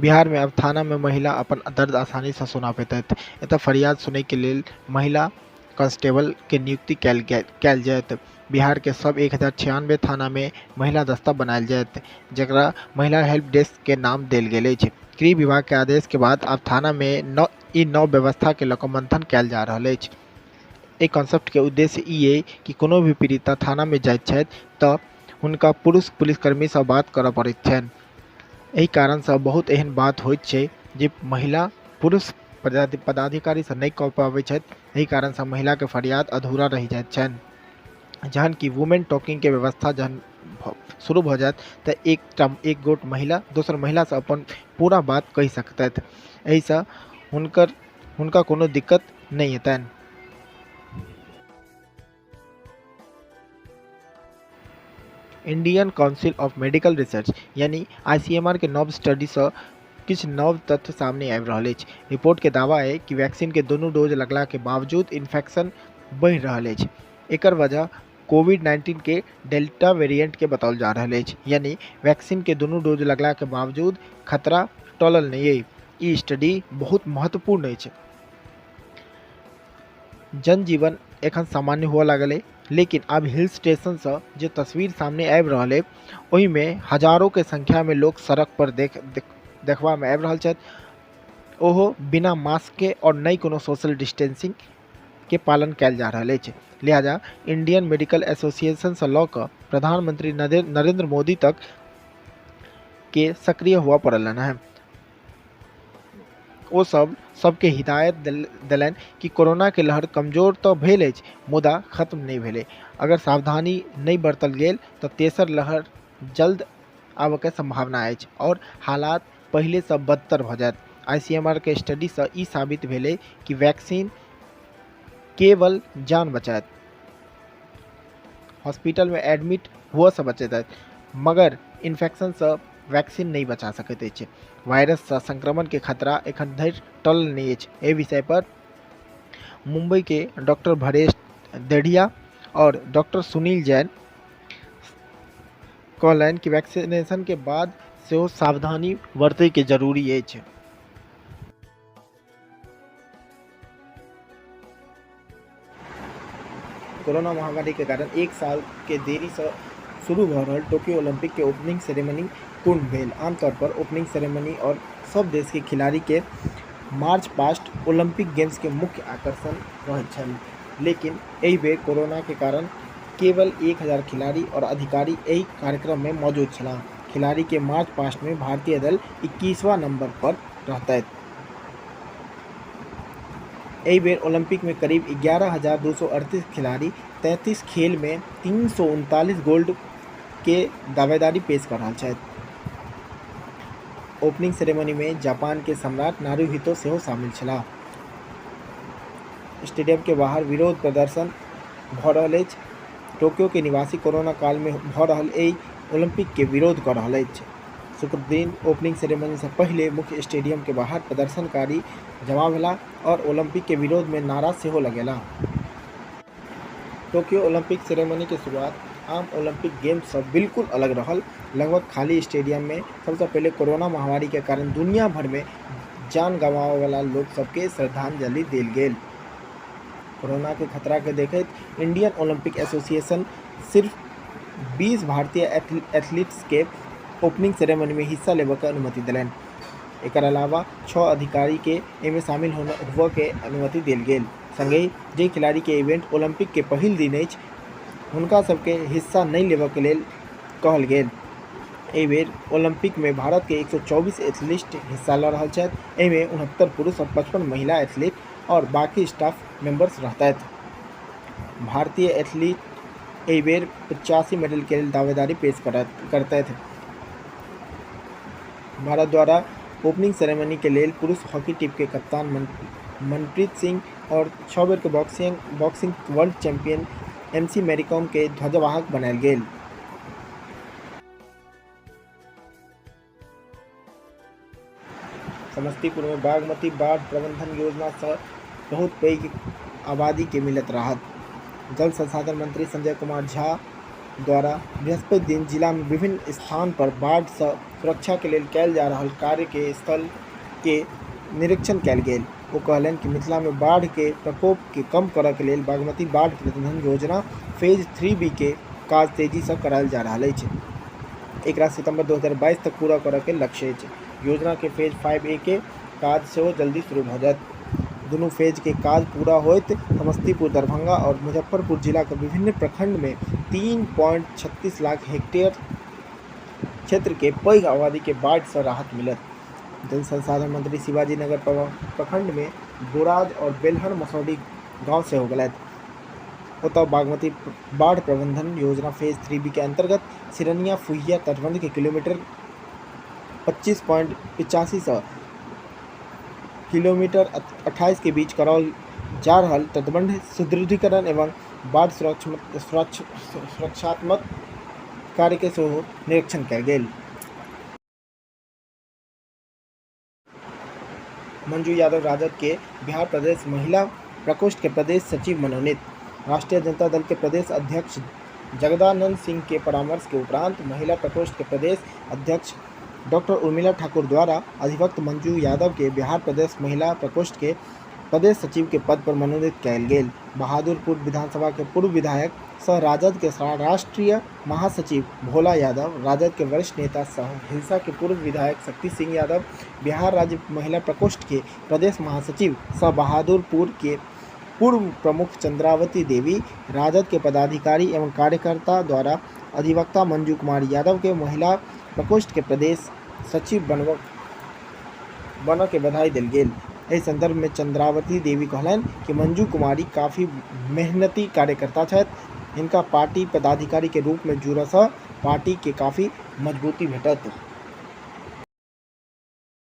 बिहार में अब थाना में महिला अपन दर्द आसानी से सुना पेतथि। एतय फरियाद सुनय के लेल महिला कांस्टेबल के नियुक्ति कयल जायत। बिहार के सब 1096 थाना में महिला दस्ता बनायल जायत, जकरा महिला हेल्प डेस्क के नाम देल गेल अछि। गृह विभाग के आदेश के बाद आब थाना में ई नव व्यवस्था के लऽ कऽ मंथन कयल जा रहल अछि। एहि कॉन्सेप्ट के उद्देश्य ई अइ कि कोनो भी पीड़िता थाना में जाइत छथि तऽ हुनका पुरुष पुलिसकर्मी सँ बात करय पड़ैत छनि। एहि कारण सँ बहुत एहन बात होइत छै जे महिला पुरुष पदाधिकारी सँ नहि कऽ पाबैत छथि। एहि कारण सँ महिला के फरियाद अधूरा रहि जाइत छनि। जहन कि वुमेन टॉकिंग के व्यवस्था जहन शुरू भऽ जायत तऽ एक गोट महिला दोसर महिला सँ अपन पूरा बात कहि सकतथि। एहिसँ हुनका कोनो दिक्कत नहि हेतनि। Indian Council of Medical Research यानी आईसीएमआर के नव स्टडी सँ किछु नव तथ्य सामने आबि रहल अछि। रिपोर्ट के दावा अइ कि वैक्सीन के दुनू डोज लगला के बावजूद इन्फेक्शन बढ़ि रहल अछि। एकर वजह कोविड-19 के डेल्टा वेरिएंट के बताओल जा रहल अछि। यानी वैक्सीन के दुनू डोज लगला के बावजूद खतरा टलल नहि अइ। ई स्टडी बहुत महत्वपूर्ण अछि। जनजीवन एखन सामान्य हुअ लागल अइ, लेकिन आब हिल स्टेशन सँ जे तस्वीर सामने आबि रहल अइ ओहिमे हजारों के संख्या में लोग सड़क पर देखबा में आबि रहल छथि, ओहो बिना मास्क के और नहि कोनो सोशल डिस्टेंसिंग के पालन कयल जा रहल अछि। लिहाजा इंडियन मेडिकल एसोसिएशन सँ लऽ कऽ प्रधानमंत्री नरेंद्र मोदी तक के सक्रिय हुअ पड़लनि हेँ। ओ सब सबके हिदायत देलनि कि कोरोना के लहर कमजोर तऽ भेल अछि मुदा खत्म नहि भेलै। अगर सावधानी नहि बरतल गेल तऽ तेसर लहर जल्द आबयके संभावना अछि और हालात पहिले सँ बदतर भऽ जायत। आईसीएमआर के स्टडी सँ ई साबित भेलै कि वैक्सीन केवल जान बचायत, हॉस्पिटल में एडमिट हुअ सँ बचैत अछि, मगर इन्फेक्शन सँ वैक्सीन नहि बचा सकैत अछि। वायरस सँ संक्रमण के खतरा एखन धरि टलल नहि अछि। एहि विषय पर मुंबई के डॉक्टर भरेश देढ़िया और डॉक्टर सुनील जैन कहलनि कि वैक्सीनेशन के बाद सेहो सावधानी बरतय के जरूरी अछि। कोरोना महामारी के कारण एक साल के देरी सँ शुरू भऽ रहल टोक्यो ओलंपिक के ओपनिंग सेरेमनी पूर्ण भेल। आमतौर पर ओपनिंग सेरेमनी और सब देश के खिलाड़ी के मार्च पास्ट ओलंपिक गेम्स के मुख्य आकर्षण रहैत छल, लेकिन एहि बेर कोरोना के कारण केवल 1000 खिलाड़ी और अधिकारी एहि कार्यक्रम में मौजूद छलाह। खिलाड़ी के मार्च पास्ट में भारतीय दल 21वां नंबर पर रहतथि। एहि बेर ओलंपिक में करीब 11,238 खिलाड़ी 33 खेल में 339 गोल्ड के दावेदारी पेश कर रहल छथि। ओपनिंग सेरेमनी में जापान के सम्राट नारुहितो सेहो शामिल छलाह। स्टेडियम के बाहर विरोध प्रदर्शन भऽ रहल अछि। टोक्यो के निवासी कोरोना काल में भऽ रहल एहि ओलंपिक के विरोध कऽ रहल अछि। शुक्रदिन ओपनिंग सेरेमनी से पहिले मुख्य स्टेडियम के बाहर प्रदर्शनकारी जमा भेला और ओलंपिक के विरोध में नारा सेहो लगेला। टोक्यो ओलंपिक सेरेमनी के शुरुआत आम ओलंपिक गेम्स सँ बिल्कुल अलग रहल। लगभग खाली स्टेडियम में सबसँ पहिले कोरोना महामारी के कारण दुनिया भर में जान गंवाबय वाला लोक सबके श्रद्धांजलि देल गेल। कोरोना के खतरा के देखैत इंडियन ओलंपिक एसोसिएशन सिर्फ 20 भारतीय एथलीट्स के ओपनिंग सेरेमनी में हिस्सा लेबय के अनुमति देलनि। एकर अलावा 6 अधिकारी के एहिमे शामिल हुअ के अनुमति देल गेल। संगहि जे खिलाड़ी के इवेंट ओलंपिक के पहिल दिन अछि हुनका सबके हिस्सा नहि लेबय के लेल कहल गेल। एहि बेर ओलंपिक में भारत के 124 एथलीट हिस्सा लऽ रहल छथि। एहिमे 69 पुरुष और 55 महिला एथलीट और बाकी स्टाफ मेंबर्स रहतथि। भारतीय एथलीट एहि बेर 85 मेडल के लेल दावेदारी पेश करतथि। भारत द्वारा ओपनिंग सेरेमनी के लेल पुरुष हॉकी टीम के कप्तान मनप्रीत सिंह और 6 बेर के boxing world champion MC Mary Kom के ध्वजवाहक बनायल गेल। समस्तीपुर में बागमती बाढ़ प्रबंधन योजना से बहुत पैघ आबादी के मिलत राहत। जल संसाधन मंत्री संजय कुमार झा द्वारा बृहस्पति दिन जिला मे विभिन्न स्थान पर बाढ़ सं सुरक्षा के लेल कैल जा रहल कार्य के स्थल के निरीक्षण कैल गेल। ओ कहलनि कि मिथिला मे बाढ़ के प्रकोप के कम करय के लेल बागमती बाढ़ प्रबंधन योजना फेज 3B के काज तेजी सं करायल जा रहल अछि। एकरा सितंबर 2022 तक पूरा करय के लक्ष्य अछि। योजना के फेज 5A के काज सेहो जल्दी शुरू भ जायत। दुनू फेज के काज पूरा होइत समस्तीपुर, दरभंगा आओर मुजफ्फरपुर जिला के विभिन्न प्रखंड मे 3.36 लाख हेक्टेयर क्षेत्र के पैघ आबादी के बाढ़ि सं राहत मिलत। जल संसाधन मंत्री शिवाजी नगर प्रखंड मे बोराज आओर बेलहर मसौढ़ी गांव सेहो गेलथि। ओतय बागमती बाढ़ प्रबंधन योजना फेज 3B के अंतर्गत सिरनिया फुहिया तटबंध के किलोमीटर 25.85 सं किलोमीटर 28 के बीच कराओल जा रहल तटबंध सुदृढ़ीकरण एवं बाढ़ सुरक्षात्मक कार्य के सेहो निरीक्षण कयल गेल। मंजू यादव राजद के बिहार प्रदेश महिला प्रकोष्ठ के प्रदेश सचिव मनोनीत। राष्ट्रीय जनता दल के प्रदेश अध्यक्ष जगदानंद सिंह के परामर्श के उपरांत महिला प्रकोष्ठ के प्रदेश अध्यक्ष डॉक्टर उर्मिला ठाकुर द्वारा अधिवक्ता मंजू यादव के बिहार प्रदेश महिला प्रकोष्ठ के प्रदेश सचिव के पद पर मनोनीत कयल गेल। बहादुरपुर विधानसभा के पूर्व विधायक सह राजद के राष्ट्रीय महासचिव भोला यादव, राजद के वरिष्ठ नेता सह हिलसा के पूर्व विधायक शक्ति सिंह यादव, बिहार राज्य महिला प्रकोष्ठ के प्रदेश महासचिव सह बहादुरपुर के पूर्व प्रमुख चंद्रावती देवी, राजद के पदाधिकारी एवं कार्यकर्ता द्वारा अधिवक्ता मंजू कुमार यादव के महिला प्रकोष्ठ के प्रदेश सचिव बनऽ के बधाई देल गेल। एहि संदर्भ मे चंद्रावती देवी कहलनि कि मंजू कुमारी काफी मेहनती कार्यकर्ता छथि। हिनका पार्टी पदाधिकारी के रूप मे जुड़ऽ सं पार्टी के काफी मजबूती भेटत।